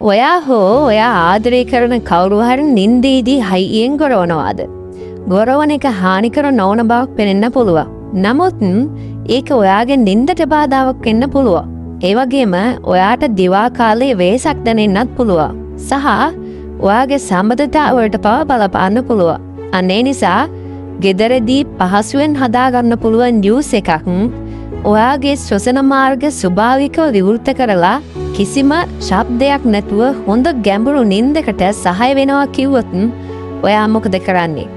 ඔයා හෝ ඔයා ආදරය කරන කවුරු හරි නින්දේදී හයියෙන් ගොරවනවාද? ගොරවන එක හානිකර නොවන බවක් පෙනෙන්න පුළුවන්. නමුත් ඒක ඔයාගේ නින්දට බාධාවක් වෙන්න පුළුවන්. ඒ වගේම ඔයාට දිවා කාලයේ වෙහෙසක් දැනෙන්නත් පුළුවන්. සහ ඔයාගේ සම්බන්ධතාවලට පවා බලපාන්න පුළුවන්. අන්න ඒ නිසා ගෙදරදී පහසුවෙන් හදාගන්න පුළුවන් ජූස් එකක් ඔයාගේ ශ්වසන මාර්ග ස්වභාවිකව විවෘත කරලා කිසිම ශබ්දයක් නැතුව හොඳ ගැඹුරු නින්දකට සහාය වෙනවා කිව්වොත් ඔයා මොකද කරන්නේ?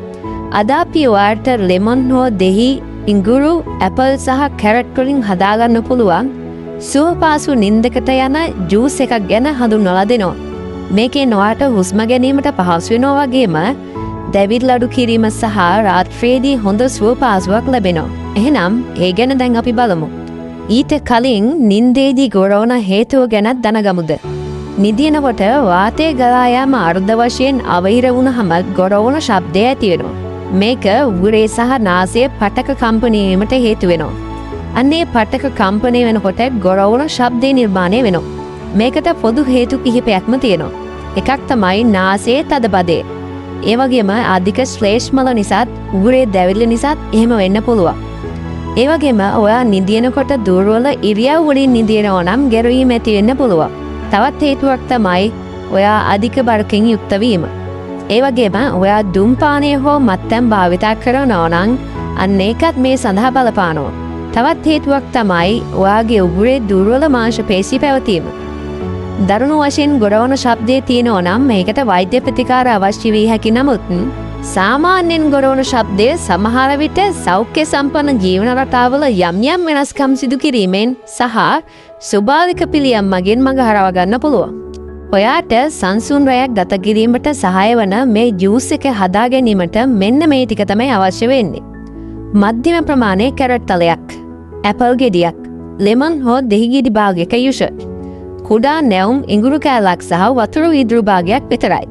අද අපි ඔයාට ලෙමන් හෝ දෙහි, ඉඟුරු, ඇපල් සහ කැරට් වලින් හදාගන්න පුළුවන් සුව පහසු නින්දකට යන ජූස් එකක් ගැන හඳුන්වලා දෙනවා. මේකෙන් ඔයාට හුස්ම ගැනීමට පහසු වෙනවා වගේම දැවිල්ල අඩු කිරීම සහ රාත්‍රියේදී හොඳ සුව පහසුවක් ලැබෙනවා. එහෙනම් ඒ ගැන දැන් අපි බලමු. ඊට කලින් නින්දේදී ගොරවන හේතුව ගැනත් දැනගමුද? නිදිනකොට වාතය ගලා යාම අර්ධ වශයෙන් අවහිර වුණහම ගොරවන ශබ්දය ඇති වෙනවා. මේක උගුරේ සහ නාසයේ පටක කම්පණය වීමට හේතු වෙනවා. අන්න ඒ පටක කම්පණය වෙනකොට ගොරවන ශබ්දය නිර්මාණය වෙනවා. මේකට පොදු හේතු කිහිපයක්ම තියෙනවා. එකක් තමයි නාසයේ තදබදය. ඒ වගේම අධික ශ්ලේෂ්මල නිසාත් උගුරේ දැවිල්ල නිසාත් එහෙම වෙන්න පුළුවන්. ඒ වගේම ඔයා නිදියනකොට දුර්වල ඉරියව් වලින් නිදියනවා නම් ගැරවීම ඇති වෙන්න පුළුවන්. තවත් හේතුවක් තමයි ඔයා අධික බරකින් යුක්ත වීම. ඒ වගේම ඔයා දුම් පානය හෝ මත්පැන් භාවිතා කරනවා නම් අන්න ඒකත් මේ සඳහා බලපානවා. තවත් හේතුවක් තමයි ඔයාගේ උගුරේ දුර්වල මාංශ පේශි පැවතීම. දරුණු වශයෙන් ගොරවන ශබ්දය තියෙනවා නම් මේකට වෛද්‍ය ප්‍රතිකාර අවශ්‍ය විය හැකි. නමුත් සාමාන්‍යයෙන් ගොරවන ශබ්දය සමහර විට සෞඛ්‍ය සම්පන්න ජීවන රටාවල යම් යම් වෙනස්කම් සිදු කිරීමෙන් සහ ස්වභාවික පිළියම් මගින් මඟ හරව ගන්න පුළුවන්. ඔයාට සංසුන් රැයක් ගත කිරීමට සහාය වන මේ ජූස් එක හදා ගැනීමට මෙන්න මේ ටික තමයි අවශ්‍ය වෙන්නේ. මධ්‍යම ප්‍රමාණයේ කැරට් අලයක්, ඇපල් ගෙඩියක්, ලෙමන් හෝ දෙහි ගෙඩි භාගයක යුෂ, කුඩා නැවුම් ඉඟුරු කෑල්ලක් සහ වතුර වීදුරු භාගයක් විතරයි.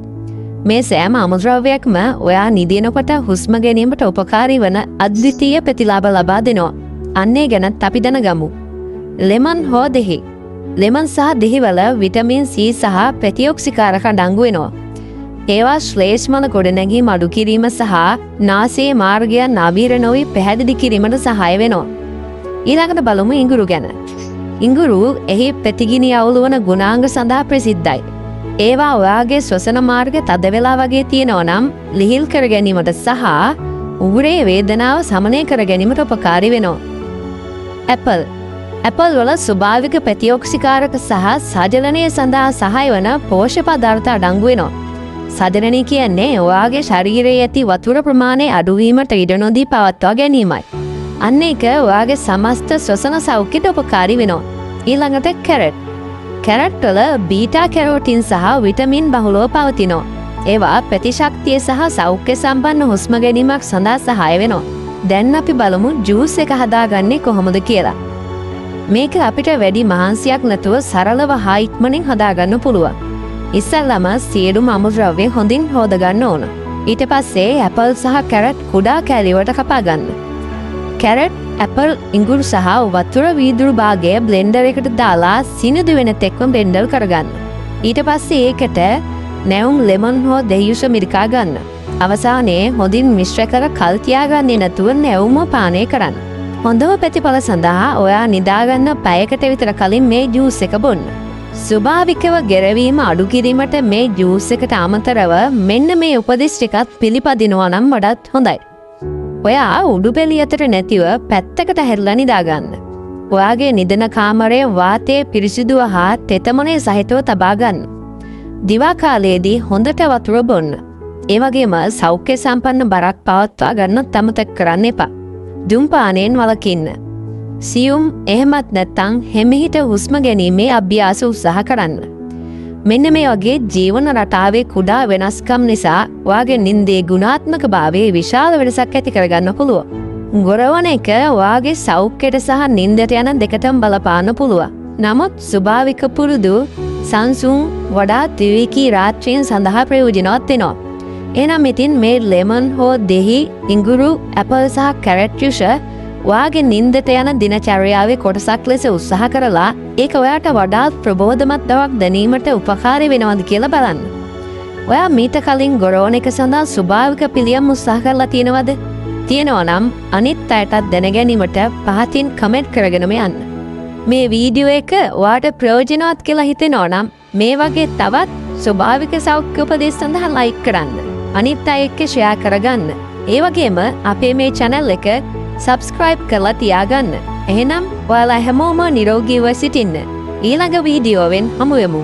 මේ සෑම අමුද්‍රව්‍යයක්ම ඔයා නිදිනකොට හුස්ම ගැනීමට උපකාරී වන අද්විතීය ප්‍රතිලාභ ලබා දෙනවා. අන්න ඒ ගැනත් අපි දැනගමු. ලෙමන් හෝ දෙහි. ලෙමන් සහ දෙහිවල විටමින් C සහ ප්‍රතිඔක්සිකාරක අඩංගු වෙනවා. ඒවා ශ්ලේෂ්මල ගොඩනැගීම අඩු කිරීම සහ නාසයේ මාර්ගයන් අවහිර නොවී පැහැදිලි කිරීමට සහාය වෙනවා. ඊළඟට බලමු ඉඟුරු ගැන. ඉඟුරු එහි ප්‍රතිගිනි අවුලුවන ගුණාංග සඳහා ප්‍රසිද්ධයි. ඒවා ඔයාගේ ශ්වසන මාර්ග තද වෙලා වගේ තියෙනවා නම් ලිහිල් කර ගැනීමට සහ උගුරේ වේදනාව සමනය කර ගැනීමට උපකාරී වෙනවා. ඇපල්. ඇපල් වල ස්වභාවික ප්‍රතිඔක්සිකාරක සහ සජලනය සඳහා සහාය වන පෝෂ්‍ය පදාර්ථ අඩංගු වෙනවා. සජලනය කියන්නේ ඔයාගේ ශරීරයේ ඇති වතුර ප්‍රමාණය අඩුවීමට ඉඩ නොදී පවත්වා ගැනීමයි. අන්න ඒක ඔයාගේ සමස්ත ශ්වසන සෞඛ්‍යයට උපකාරී වෙනවා. ඊළඟට කැරට්. කැරට් වල බීටා කැරෝටින් සහ විටමින් බහුලව පවතිනවා. ඒවා ප්‍රතිශක්තිය සහ සෞඛ්‍ය සම්පන්න හුස්ම ගැනීමක් සඳහා සහාය වෙනවා. දැන් අපි බලමු ජූස් එක හදාගන්නේ කොහොමද කියලා. මේක අපිට වැඩි මහන්සියක් නැතුව සරලව හා ඉක්මනින් හදාගන්න පුළුවන්. ඉස්සල්ලාම සියලුම අමුද්‍රව්‍ය හොඳින් හෝදගන්න ඕන. ඊට පස්සේ ඇපල් සහ කැරට් කුඩා කෑලි වලට කපා ගන්න. කැරට්, ඇපල්, ඉඟුරු සහ වතුර වීදුරු භාගය බ්ලෙන්ඩර් එකට දාලා සිනිඳු වෙන තෙක්ම බ්ලෙන්ඩර් කරගන්න. ඊට පස්සේ ඒකට නැවුම් ලෙමන් හෝ දෙහි යුෂ මිරිකා ගන්න. අවසානයේ හොඳින් මිශ්‍ර කර කල් තියාගන්නේ නැතුව නැවුම්ව පානය කරන්න. හොඳම ප්‍රතිඵල සඳහා ඔයා නිදාගන්න පැයකට විතර කලින් මේ ජූස් එක බොන්න. ස්වභාවිකව ගැරවීම අඩු කිරීමට මේ ජූස් එකට අමතරව මෙන්න මේ උපදෙස් ටිකත් පිළිපදිනවා නම් වඩාත් හොඳයි. ඔයා උඩුබෙලි අතට නැතිව පැත්තකට හැරිලා නිදාගන්න. ඔයාගේ නිදන කාමරයේ වාතය පිරිසිදුව හා තෙතමනය සහිතව තබා ගන්න. දිවා කාලයේදී හොඳට වතුර බොන්න. ඒ වගේම සෞඛ්‍ය සම්පන්න බරක් පවත්වා ගන්නත් අමතක කරන්න එපා. දුම්පානයෙන් වළකින්න. සියුම් එහෙමත් නැත්නම් හෙමිහිට හුස්ම ගැනීමේ අභ්‍යාස උත්සාහ කරන්න. මෙන්න මේ වගේ ජීවන රටාවේ කුඩා වෙනස්කම් නිසා ඔයාගේ නින්දේ ගුණාත්මක භාවයේ විශාල වෙනසක් ඇති කරගන්න පුළුවන්. ගොරවන එක ඔයාගේ සෞඛ්‍යයට සහ නින්දට යන දෙකටම බලපාන්න පුළුවන්. නමුත් ස්වභාවික පුරුදු සංසුන් වඩාත් විවේකී රාත්‍රීන් සඳහා ප්‍රයෝජනවත් වෙනවා. එහෙනම් ඉතින් මේ ලෙමන් හෝ දෙහි, ඉඟුරු, ඇපල් සහ කැරට් යුෂ ඔයාගේ නින්දට යන දිනචර්යාවේ කොටසක් ලෙස උත්සාහ කරලා ඒක ඔයාට වඩාත් ප්‍රබෝධමත් බවක් දැනීමට උපකාරී වෙනවද කියලා බලන්න. ඔයා මීට කලින් ගොරවන එක සඳහා ස්වභාවික පිළියම් උත්සාහ කරලා තියෙනවද? තියෙනවා නම් අනිත් අයටත් දැනගැනීමට පහතින් කමෙන්ට් කරගෙනම යන්න. මේ වීඩියෝ එක ඔයාට ප්‍රයෝජනවත් කියලා හිතෙනවා නම් මේ වගේ තවත් ස්වභාවික සෞඛ්‍ය උපදෙස් සඳහා ලයික් කරන්න. අනිත් අය එක්ක ෂෙයා කරගන්න. ඒ වගේම අපේ මේ channel එක සබ්ස්ක්‍රයිබ් කරලා තියාගන්න. එහෙනම් ඔයාලා හැමෝම නිරෝගීව සිටින්න. ඊළඟ වීඩියෝවෙන් හමු වෙමු.